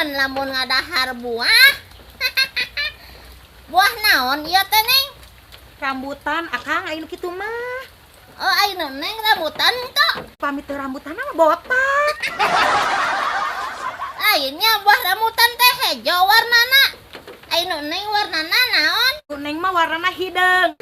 Sieun lamun ngadahar buah. Buah naon ieu teh, Neng? Rambutan akang aya nu kitu mah. Oh, aya Neng rambutan teu? Pamit teu rambutan mah botak. Lainnya buah rambutan teh hejo warnana. Aya nu Neng warnana naon? Neng mah warnana hideung.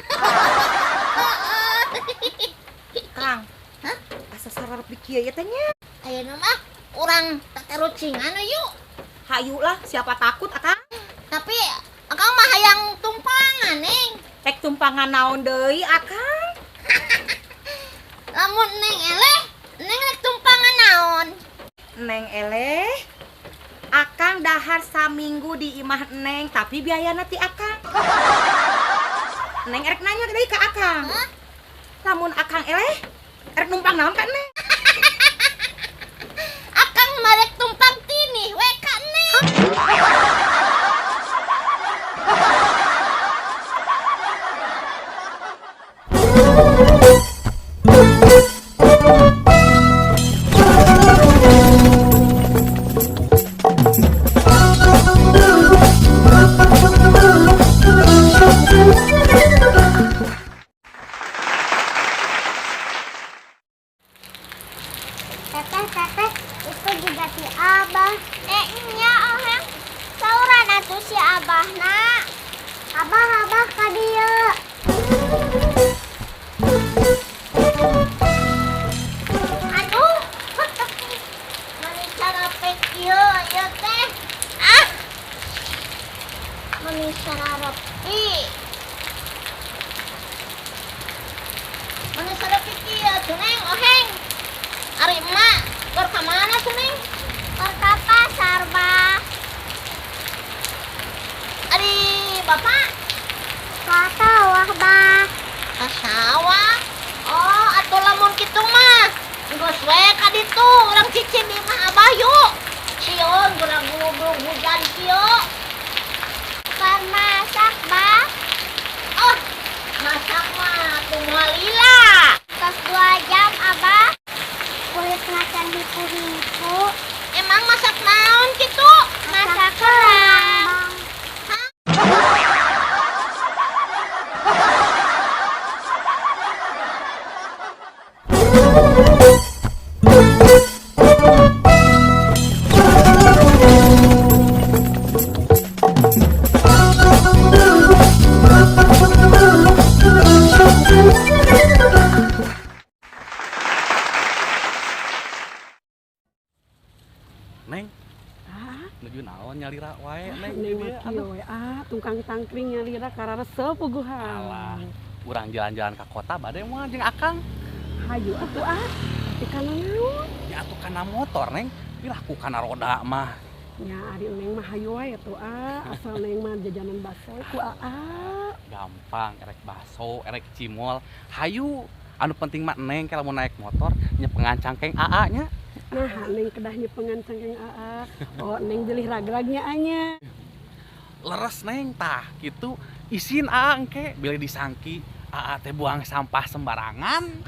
Kang. Hah? Asa sararep kieu ieu teh nya? Ayeuna mah urang tatarucingan yuk. Hayu lah, siapa takut akang? Tapi akang mah hayang tumpangan, Neng. Rek tumpangan naon deui akang? Lamun Neng eleh, Neng rek tumpangan naon? Neng eleh, akang dahar saminggu di imah Neng, tapi biayana ti akang. Neng erek nanya deui ka akang. Hah? Lamun akang eleh, erek numpang naon ka Neng? Akang mah rek tumpang tinih we ka Neng. Teteh, teteh, itu juga si Abah. Nya, oheng. Sauran atuh si Abah, nak. Abah, abah, ka dieu. Aduh. Mani carapek ieu, ieu teh. Ah. Mani sararepi. Mani sararepi kieu tuh, Neng, oheng. Ari emak, keur ka mana tuh, Neng? Keur ka pasar, Bah. Ari bapak? Ka sawah, Bah. Ka sawah? Oh, atuh lamun kitu mah. Geus we ka ditu, urang cicing di imah Abah yuk. Sieun geura guludug hujan kieu. Keur masak, Bah. Oh, masak mah atuh moal lila. Tos 2 jam, Abah. Kulit macan hipu-hipu. Emang masak naon kitu? Masak kerang. Neng, Ah, nuju naon nyalira wae, Neng. Neng mah kieu we, ah, tungkang tangkring nyalira kararesep puguhan. Alah, urang jalan-jalan ka kota bade moal jeung akang. Hayu atuh ah, tapi kana naon? Ya atuh kana motor, Neng. Piraku kana roda mah. Nya ari Neng mah hayu wae atuh ah, asal Neng mah jajanan bakso ku aa. Gampang, erek bakso, erek cimol. Hayu, anu penting mah Neng kalau mau naik motor nyepengan cangkeng aa nya. Nah, Neng kedah nyepengan cangkeng aa. Oh, Neng bilih ragragnya anya. Leres Neng tah kitu isin aa engke bilih disangki aa teh buang sampah sembarangan.